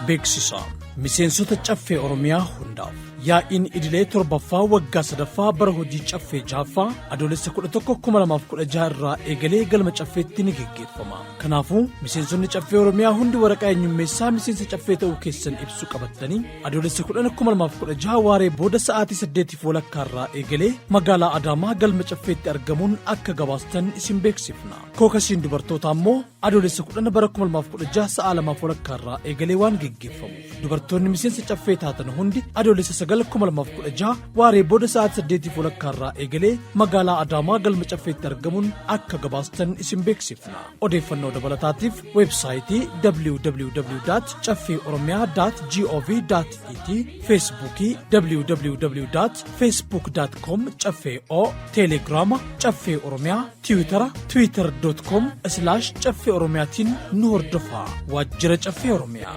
Beeksisa miseensota Caffee Oromiyaa hundaaf: yaa'iin idilee torbaffaa waggaa sadaffaa bara hojii Caffee jahaffaa Adoolessa 11, 2016 irraa eegalee galma Caffeetti ni geggeeffama. Kanaafuu miseensonni Caffee Oromiyaa hundi waraqaa eenyummeessaa miseensa Caffee ta'uu keessan ibsu qabattanii Adoolessa 10, 2016 waaree booda sa'aatii 8:30 irraa eegalee magaalaa Adaamaa galma Caffeetti argamuun akka gabaastan isin beeksifna. Kookasiin dubartootaa immoo Adoolessa 10 bara 2016 sa'a 2:30 irraa eegalee waan geggeeffamuuf, dubartoonni miseensa Caffee taatan hundi Adoolessa 9, 2016 waaree booda sa'aatii 8:30 irraa eegalee magaalaa Adaamaa galma Caffeetti argamuun akka gabaastan isin beeksifna. Odeeffannoo dabalataatiif weebsaayitii www.caffeeoromiyaa.gov.et, Feesbuukii www.facebook.com caffee o, Teelegiraama Caffee Oromiyaa, Tiwitara twitter.com/caffeeoromiyaatiin nu hordofaa. Waajjira Caffee Oromiyaa.